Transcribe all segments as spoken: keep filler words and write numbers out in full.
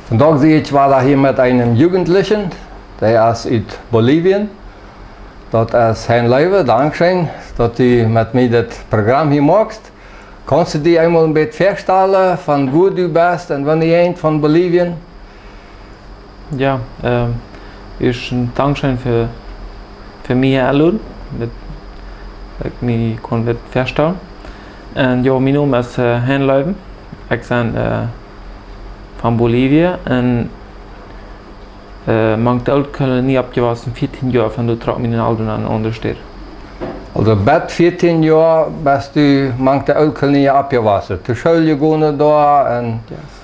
Vondoag sie ekj wada hia met eenen Jugentlichen, dee es ut Bolivien. Daut es Hein Leuwe. Dankscheen, daut du met mie dit Program hia moakst. Kaust du die eemol een bät väastalen, von wua du best un wanea du von Bolivien? Jo, ähm, ieescht een Dankscheen fa, fa mie hia enloden, daut ekj mie kunn dit väastalen. Un jo, mien Nomen es, äh, Hein Leuwe. Ekj sie, äh, von Bolivien un, äh, mank de Ooltkolonie oppjewossen, vieetieen Joa, von doa trocken miene Elren no eene aundre Staut. Aulsoo, bat vieetieen Joa best du mank de Ooltkolonie oppjewossen. Too School jegonen doa un, yes.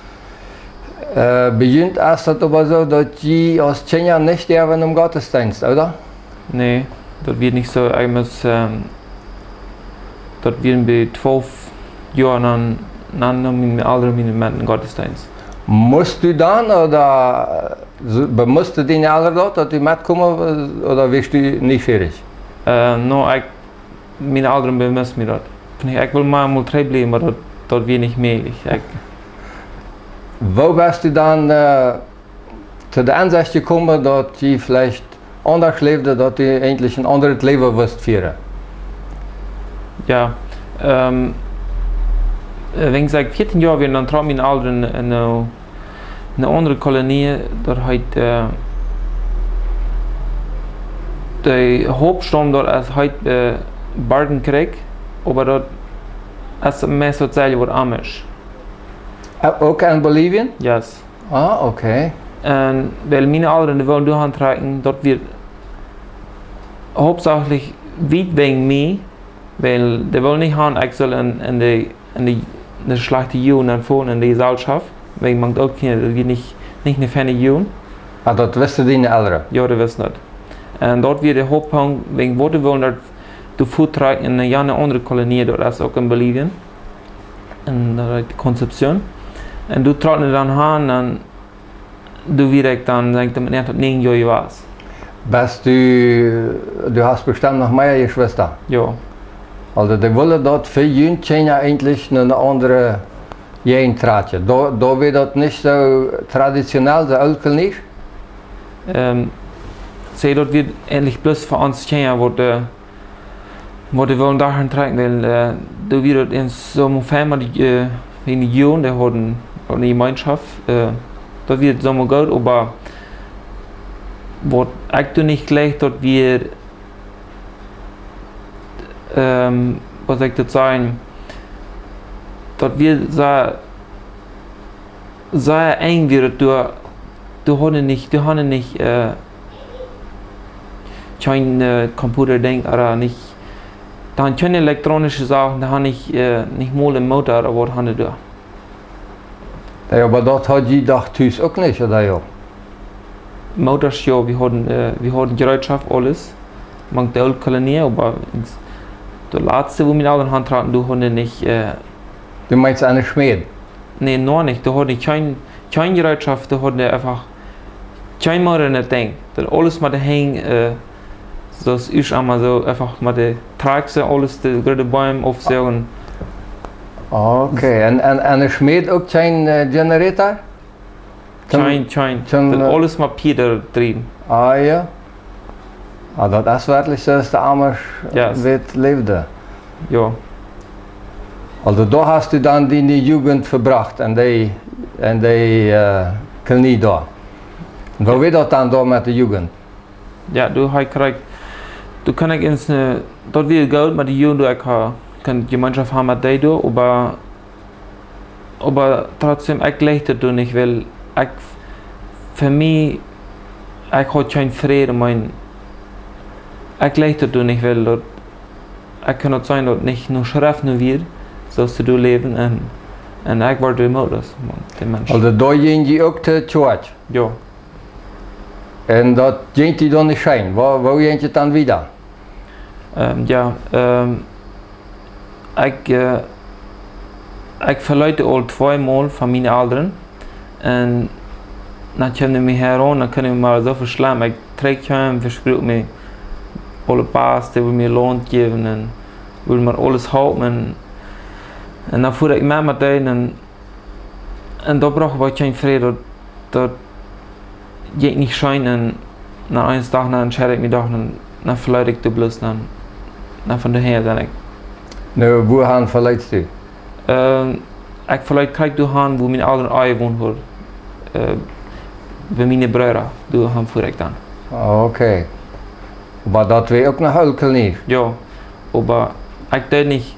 Äh, bie junt es daut oba soo, daut jie aus Kjinja nich derwen em Gottesdeenst, ooda? Nä, daut wia nich soo. Ekj must, ähm, daut wia bie twalf Joa, dan, dan no miene Elren miene met em Gottesdeenst. Must du dan, ooda, äh, soo, bemusten diene Elren daut, daut du metkomen, äh, ooda wieescht du nieschierich? Äh, no, ekj miene Elren bemusten mie daut. Ekj, ekj wull mau mol trigj bliewen, oba daut, daut wia nich mäajlich. Ekj Woo best du dan, äh, to de Ensecht jekomen, daut du veleicht aundasch läwden, daut du eejentlich een aundret Läwen wust fieren? Jo, ähm, äh, wan ekj vieetieen Joa wia, dan trocken miene Elren no, äh, eene aundre Kolonie, daut heet, äh, de Hauptstaut doa es, heet, äh, Barton Creek, oba daut es meist daut selwje waut Amish. Äh, uk en Bolivien? Yes. Ah, okay. Un wiels miene Elren, dee wullen doa han trakjen, daut wia hauptsachlich wiet wäajen mie, wiels dee wullen nich han, ekj sull en, en de, en de, en de schlajchte Jugend aunfangen, en de Jeselschoft, wäajen maun uk kjeen, daut wia nich, nich eene feine Jugend. Ah, daut wisten diene Elren? Jo, dee wisten daut. Un daut wia de Hauptpunkt, wäajen waut dee wullen daut doa fuat trakjen en eene, jo, eene aundre Kolonie, daut es uk en Bolivien. En, äh, Concepción. Un doa trocken dee dan han, un doa wia ekj dan, denkj ekj, met näajen Joa jewast. Best du, du hast bestemmt noch mea Jeschwista? Jo. Aulsoo, dee wullen daut fa junt Kjinja eejentlich no eene aundre Jäajent trakjen. Doa, doa wia daut nich soo traditionell, soo ooltkoloniesch? Ähm, see, daut wia eejentlich bloos fa ons Kjinja, waut, äh, waut dee wullen doa han trakjen, wiels, äh, doa wia daut en soo fein met de, äh, en de Jugend, dee hauden eene Jemeenschoft, äh, daut wia soo goot, oba waut ekj doa nich jlikj, daut wia, ähm, waut saul ekj daut sajen, daut wia soo sea enj wia daut doa, doa hauden nich, doa hauden nich, äh, kjeen, äh, Computer Dinkj, ooda nich, dee hauden kjeene elektronische Sachen, dee hauden nich, äh, nich mol een Motor, ooda waut hauden dee doa. Jo, oba daut haud jie doch tus uk nich, ooda jo? Motors, jo, wie hauden, äh, wie hauden Jereetschoft, aules. Mank de Ooltkolonie, oba en, de latste, wua miene Elren han trocken, doa hauden nich, äh, Du meenst aun de Schmäd? Nä, noch nich. Doa hauden kjeen, kjeen Jereetschoft, doa hauden eefach kjeen Motor en daut Dinkj. Daut aules met de Henj, äh, soo aus ekj emma soo eefach met de Trakjta, aules de groote Beem aufsäajen. Okay, un, un, un de Schmäd uk kjeen, äh, Generator? Kjeen, kjeen. Daut, äh, aules met Pied driewen. Ah, jo. Ah, daut es werkjlich soo aus de Amish, yes, wiet läwden. Jo. Aulsoo, doa hast du dan diene Jugend vebrocht en dee, en dee, äh, Kolonie doa. Un woo wia daut dan doa met de Jugend? Jo, doa haud ekj krakjt, doa kunn ekj ieescht, äh, daut wia goot met de Jugend, doa ekj ha-, kunn Jemeenschoft han met dee doa, oba oba trotzdäm, ekj jlikjt daut doa nich, wiels ekj, fa mie, ekj haud kjeen Fräd, ekj meen, ekj jlikjt daut doa nich, wiels daut, ekj kunn daut seenen, daut nich no Schreft no wia, soo aus see doa läwden, un, un ekj wort doa mootloos, Maun, de Mensch. Aulsoo, doa jinkj jie uk to Kjoakj? Jo. Un daut jinkj die dan nich scheen. Woo, woo jinkj et dan wieda? Ähm, jo, ähm, ekj, äh, ekj veleet aul twee Mol von miene Elren. Un dan kjeem mie hia aun, dan kunn ekj mie mau soo veschlem. Ekj trigj kjeem, vespruak mie aule Paust, dee wudd mie Launt jäwen un wudd mie aules halpen. Un dan fua ekj met, met dee un, un doa brocht ekj kjeen Fräd, daut daut jinkj nich scheen un no eenen Dach, no entscheed ekj mie doch, no, no veleet ekj doa bloos, no, no von doa häa, saj ekj. Nu, wuahan veleetst du? Ähm, ekj veleet krakjt doahan, wua miene Elren aul jewont hauden. Äh, bie miene Breeda, doahan fua ekj dan. Okay. Oba daut wia uk noch Ooltkolonie? Jo, oba ekj deed nich,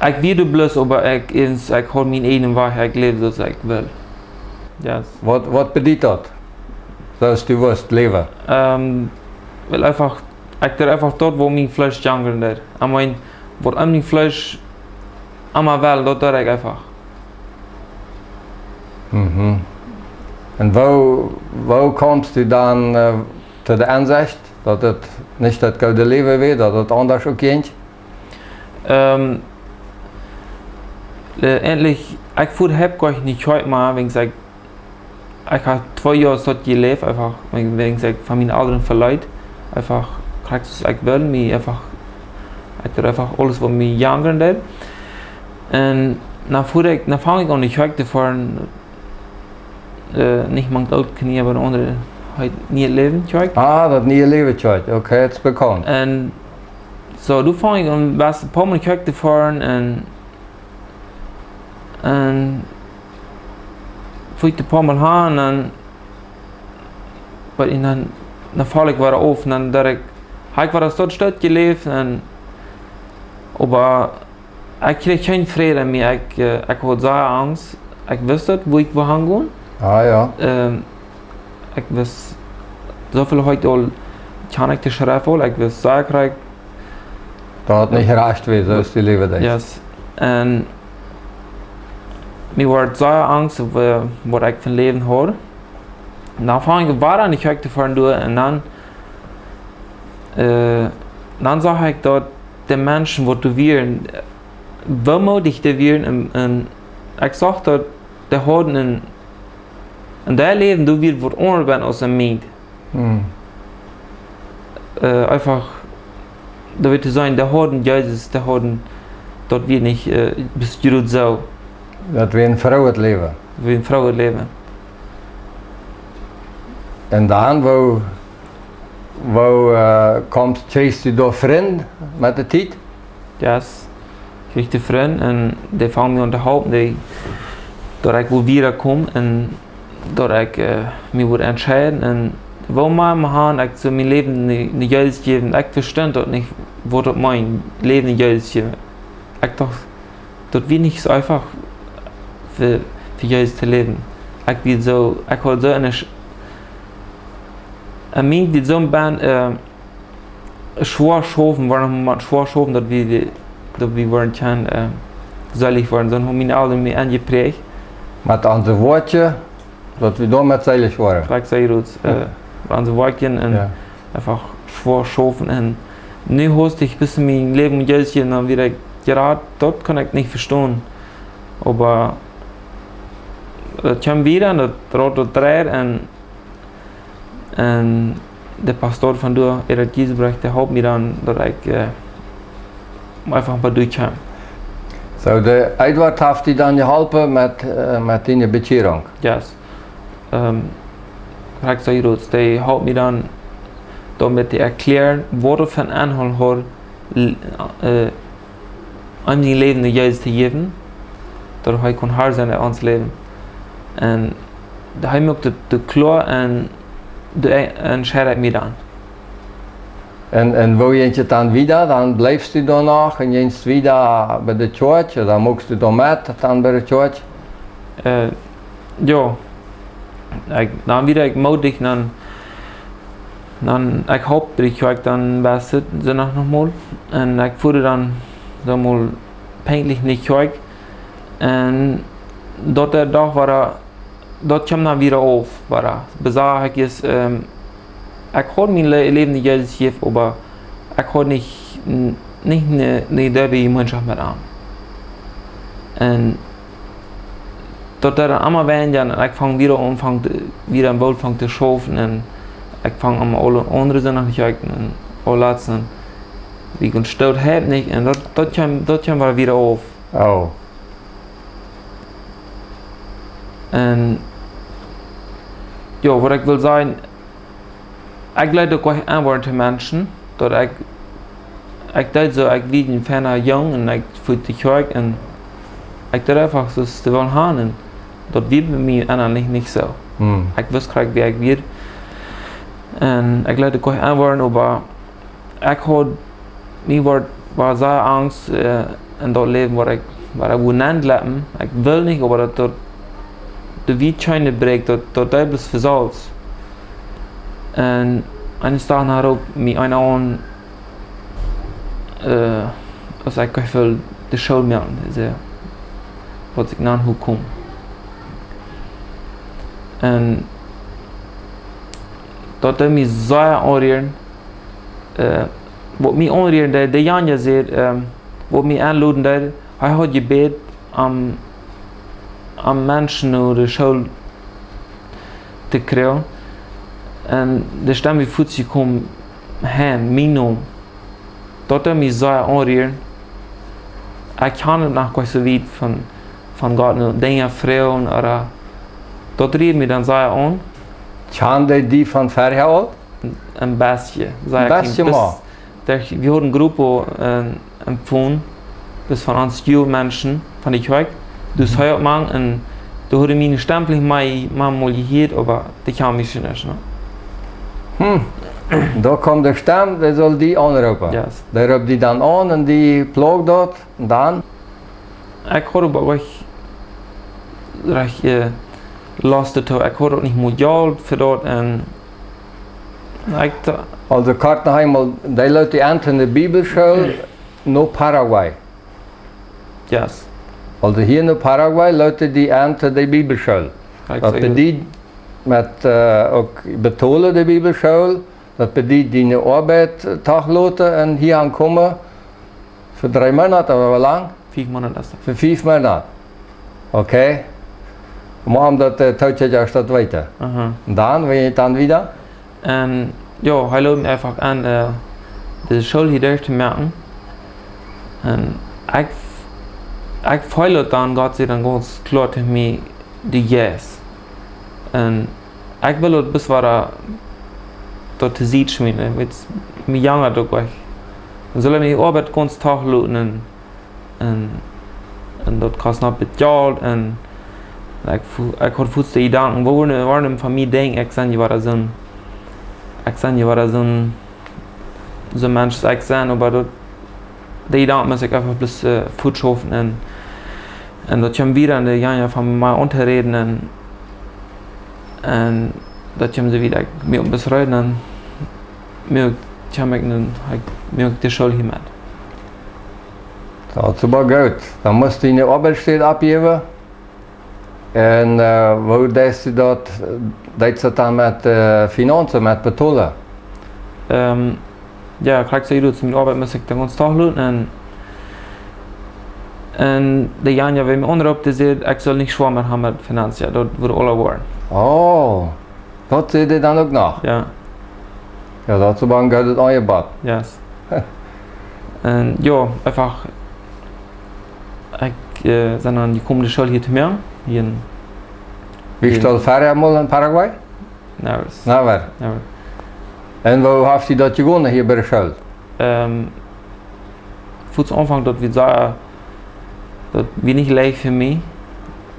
ekj wia doa bloos, oba ekj, eens, ekj haud mienen eenen Wajch, ekj läwd soo aus ekj wull. Yes. Waut, waut bediet daut? Soo aus du wust läwen? Ähm, well eefach, ekj deed eefach daut, waut mien Fleesch jankat. I mean, waut aun mien Fleesch emma well, daut deed ekj eefach. Mhm. Un woo, woo kjemst du dan, äh, to de Ensecht, daut et nich daut goode Läwen wia, daut et aundasch uk jinkj? Ähm, äh, endlich, ekj fua, hab goanich nojeit mea, wäajen ekj, ekj haud twee Joa soo jeläft, eefach, wäajen, wäajen ekj von miene Elren veleet, eefach, krakjt soo aus ekj wull, mie eefach, ekj deed eefach aules, waut mie jankat deed. Un dan fua ekj, dan funk ekj aun de Kjoakj to foaren, äh, nich mank Ooltkolonie, oba de aundre, heet Nieet Läwen Kjoakj. Ah, daut Nieet Läwen Kjoakj, okay, daut es bekaunt. Un soo, doa funk ekj aun, wia een poa Mol Kjoakj to foaren un, un fua ekj een poa Mol han un, oba en dan, dan foll ekj wada auf un dan deed ekj, haud ekj wada soo stell jeläft un, oba ekj kjrieech kjeen Fräd mea. Ekj, äh, ekj haud sea Angst. Ekj wist daut, wua ekj wull hangonen. Ah, jo. Ähm, ekj wist, soo väl haud ekj aul, kaun ekj de Schreft aul, ekj wist sea krakjt. Daut nich rajcht wia, soo aus daut Läwen es. Yes. Un mie wort sea Angst, äh, waut ekj fa een Läwen haud. Dan funk ekj wada aun de Kjoakj to foaren doa un dan, äh, dan sach ekj daut de Menschen, waut doa wieren, woo moodich dee wieren, un, un ekj sach daut dee hauden een, en daut Läwen, doa wia waut aundasch aus en mient. Hm. Äh, eefach, daut wia to seenen, dee hauden Jesus, dee hauden, daut wia nich, äh, bloos jrod soo. Daut wia een frooet Läwen. Wia een frooet Läwen. Un dan, woo, woo, äh, kjemst, kjrieechst du doa Frind met de Tiet? Yes. Kjrieech doa Frind un dee fungen mie aun to halpen, dee, daut ekj wull wieda komen un daut ekj, äh, mie wull entscheiden. Un woo mea, mea han ekj soo mien Läwen no, no Jesus jejäft, ekj vestunt daut nich, waut daut meent, Läwen no Jesus jäwen. Ekj docht, daut wia nich soo eefach fa, fa Jesus to läwen. Ekj wia soo, ekj haud soo eene Sch-, ekj meen, wia soo een bät, äh, schwoa schaufen, wia noch mau schwoa schaufen, daut wie, daut wie wudden kjennen, äh, seelich woaren. Soo hauden miene Elren mie enjepräacht. Met onse Wieed, daut wie doamet seelich woaren. Krakjt soo jrod, äh, met onse Wieed un eefach schwoa schaufen. Un nu haud ekj bat mien Läwen no Jesus un dan wia ekj jerat, daut kunn ekj nich vestonen. Oba daut kjeem wieda un daut, daut, daut dreid un Un de Pastor von doa, Edward Giesbrecht, dee holp mie dan, daut ekj, äh, eefach een bät derchkjeem. Soo, de Edward haft die dan jeholpen met, äh, met diene Bekjierunk? Yes. Ähm, krakjt soo jrod, dee holp mie dan doamet to erkjläaren, waut et fa een Enhalt haud, l-, äh, om sien Läwen no Jesus to jäwen, daut hee kunn Har sennen en ons Läwen. Un hee muak daut, daut kloa un dee entscheid ekj mie dan. Un, un woo jinkj et dan wieda? Dan bleefst du doa noch un jinkjst wieda bie de Kjoakj, ooda muchst du doa met dan bie de Kjoakj? Äh, jo. Ekj, dan wort ekj moodich, dan, dan, ekj holp bie de Kjoakj dan, wia et Sindach noch mol. Un ekj fua dan soo mol pinkjlich no de Kjoakj. Un daut de Dach wia, daut kjeem dan wada auf, wada. Besach ekj es, ähm, ekj haud mien Le-, Läwen Jesus jejäft, oba ekj haud nich, n-, nich ne, ne deepe Jemeenschoft met am. Un daut deed dan emma weinja, un ekj funk wada aun, funk, wada aun, funk to schaufen, un ekj funk aun aule aundre Sindach no kjikjen, un aule latst, wie kunnen stoot haben nich, un daut, daut kjeem, daut kjeem wada, wada auf. Oh. Un jo, waut ekj well sajen, ekj leet uk goanich enwoaren to Menschen, daut ekj, ekj deed soo, ekj wia een feina Jung un ekj fua to Kjoakj un ekj deed eefach soo aus dee wullen han un daut wia bie mie eendalich nich soo. Hm. Ekj wist krakjt woo ekj wia. Un ekj leet uk goanich enwoaren, oba ekj haud, mie wort, wia sea Angst, äh, enn daut Läwen, waut ekj, waut ekj wudd nenn jleppen. Ekj wull nich, oba daut, daut, daut wia kjeene Brigj, daut, daut deed bloos vesaults. Un eenen Dach haud mie eena aun, äh, aus ekj wull de School moaken, dise, waut ekj nenn wia komen. Un daut deed mie sea aunrieren, äh, waut mie aunrieren deed, dee, dee Janja säd, ähm, waut mie enloden deed, hee haud jebät om, om Menschen no de School to kjrieen. Un dee Stemm wia fuaz jekomen, hee, mien Nomen. Daut deed mie sea aunrieren. Ekj kjand daut noch goanich soo wiet von, von Gott, no Dinja froagen, oba daut rieed mie dan sea aun. Kjand dee die von verhäa aul? Een, een bät, sea kjlien. Bät mau. Wie hauden eene Grupp, äh, empfohlen, daut von ons junge Menschen von de Kjoakj, daut hee uk mank, un doa haud ekj mien Stemm mol, mol jehieet, oba dee kjand mie nich, nä? Hm. Doa kjemt de Stemm, dee saul die aunroopen. Yes. Dee roopt die dan aun un die ploagt daut, un dan? Ekj haud oba uk rajcht, äh, Lust doatoo. Ekj haud uk nich mol Jelt fa daut un ekj do- Aulsoo kort noch eemol, dee leet die enn de Bibelschool no Paraguay. Yes. Aulsoo hia no Paraguay leet die enn de Bibelschool. Ekj daut saj bediet met, äh, uk betolen de Bibelschool, daut bediet diene Oabeit, äh, toloten un hia aunkomen fa dree Moonat, oba woo lang? Fief Moonat es daut. Fa fief Moonat. Okay. Mau om daut, äh, Tootje aus daut weeten. Aha. Un dan, woo jinkj daut dan wieda? Un jo, hee lood mie eefach enn, äh, de School hia derch to moaken. Un ekj, ekj feeld daut dan, Gott säd dan gaunz kloa to mie, du jeist. Un ekj well daut bloos wada daut to Sied schmieten, wiels mie jangat daut uk. Dan saul ekj miene Oabeit gaunz toloten un, un, un daut kost noch bät Jelt un ekj fu-, ekj haud fuaz de Jedanken, waut woaren, woaren von mie denkjen, ekj sie je wada soon, ekj sie je wada soon, soon Mensch aus ekj sie, oba daut, dee Jedanken must ekj eefach bloos, äh, fuaz schaufen un, un daut kjeem wieda enn de Janja von mie auntoräden un, un daut kjeem soo wiet, ekj mie aun befrieen un mie kjeem ekj dan, ekj, mie de School hia met. Daut es oba goot. Dan must du diene Oabeit oppjäwen. Un, äh, woo deist du daut, deist du daut dan met, äh, Finanzen, met betolen? Ähm, jo, krakjt soo, daut miene Oabeit must ekj dan gaunz toloten un, un dee Janja, waut mie aunroopt, dee säd, ekj saul nich schwoa haben met Finanzen, daut wudd aules woaren. Oh, daut säd dee dan uk noch? Jo. Jo, daut es oba een goodet Aunjebot. Yes. Un jo, eefach, ekj, äh, sie dan jekomen de School hia to moaken. Hia enn, wia hia daut verhäa mol enn Paraguay? Never. Never. Never. Un woo haft die daut jegonen hia bie de School? Ähm, fuaz Aunfank daut wia sea, daut wia nich leicht fa mie.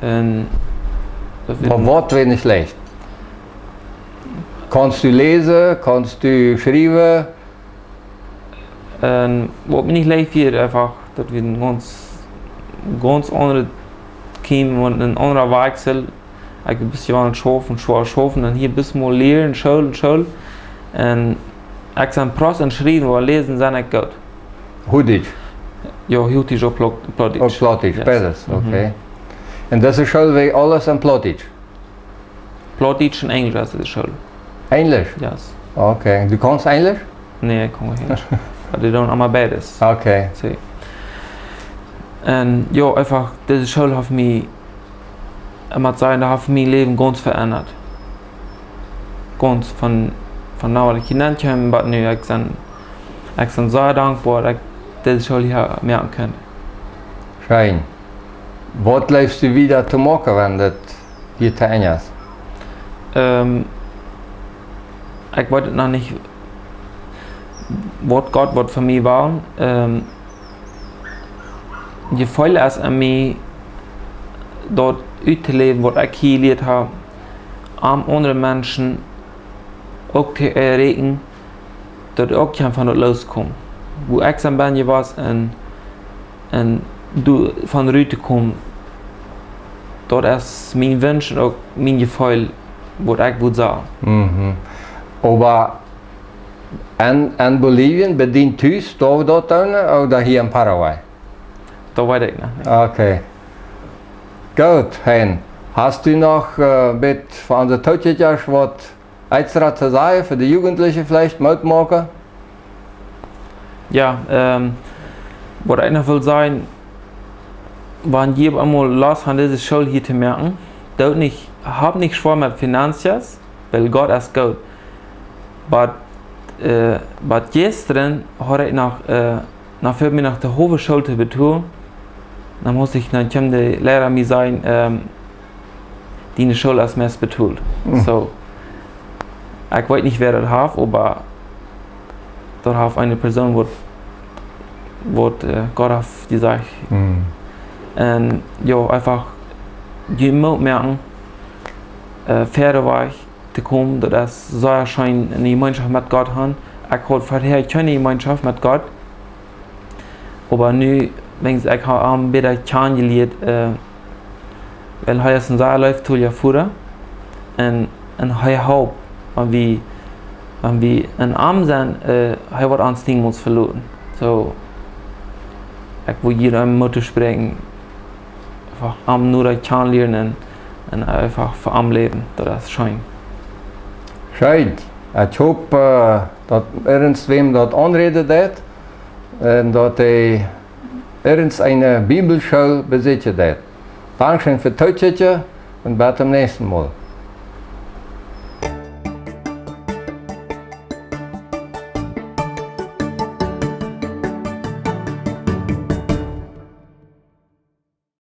Un daut wia... Oba waut wia nich leicht? Kaust du läsen? Kaust du schriewen? Un waut mie nich leicht wia, eefach, daut wia een gaunz, gaunz aundret Team un een aundra Wajch. Ekj wia bloos jewandt schaufen, schwoa schaufen, un hia bloos mau lieren, School un School. Un ekj sie Prost enn schriewen, oba läsen sie ekj goot. Huachdietsch? Jo, Huachdietsch uk Pla-, Plautdietsch. Uk Plautdietsch, yes. Beides, mhm, okay. Un dise School wia aules enn Plautdietsch? Plautdietsch un Enjlisch es de School. Enjlisch? Yes. Okay. Du kaust Enjlisch? Nä, ekj kaun kjeen Enjlisch. Oba dee doonen aulemol beides. Okay. See. Un jo, eefach, dise School haft mie, ekj mott sajen, dee haft mien Läwen gaunz veendat. Gaunz von, von nu, waut ekj hia nenn kjeem, bat nu, ekj sie, ekj sie sea dankboa, daut ekj dise School hia moaken kunn. Scheen. Waut jleefst du wieda to moaken, wan daut, hia to Enj es? Ähm, ekj weet noch nich, waut Gott woat von mie wellen. Ähm, Jefeel es aun mie, daut uttoläwen, waut ekj hia jelieet hab, aun aundre Menschen uk to erreichen, daut uk kjennen von daut loskomen. Woo ekj soo bie jewast un, un doa von rut to komen, daut es mien Wunsch un uk mien Jefeel, waut ekj wudd sajen. Mhm. Oba en, en Bolivien, bie die tus, doa daut dan, ooda hia en Paraguay? Daut weet ekj noch nich. Okay. Goot, Hein. Hast du noch, äh, bit von de Tookjikjasch waut extra to sajen, fa de Jugendliche veleicht Moot moaken? Jo, ähm, waut ekj noch well sajen, wan jie opp eemol Lust han, dise School hia to moaken, doot nich, hab nich schwoa met Finanzen, wiels Gott es goot. Oba, äh, oba jistren haud ekj noch, äh, noch väl mea noch de haulwe School to betolen. Dan must ekj, dan kjeem de Liera mie sajen, ähm, diene School es meist betolt. Hm. So, ekj weet nich, wäa daut haft, oba daut haft eene Persoon, waut, waut, äh, Gott haft jesajcht. Mhm. Un jo, eefach, jie motten moakjen, äh, wieda wajch to komen, daut es sea scheen, eene Jemeenschoft met Gott han. Ekj haud verhäa kjeene Jemeenschoft met Gott. Oba nu, wan ekj hab am bäta kjanen jelieet, äh, wiels hee es een sea leeftolja Voda. Un, un hee halpt, wan wie, wan wie en am sent, äh, hee woat ons niemols veloten. So, ekj well jieda Moot toospräakjen, eefach am noda kjanen lieren un, un eefach fa am läwen. Daut es scheen. Scheen. Ekj hop, äh, daut irjentwäm daut aunräden deed un daut hee irjent eene Bibelschool beseakjen deed. Dankscheen fa daut Tookjikjen un bat toom näakjsten Mol.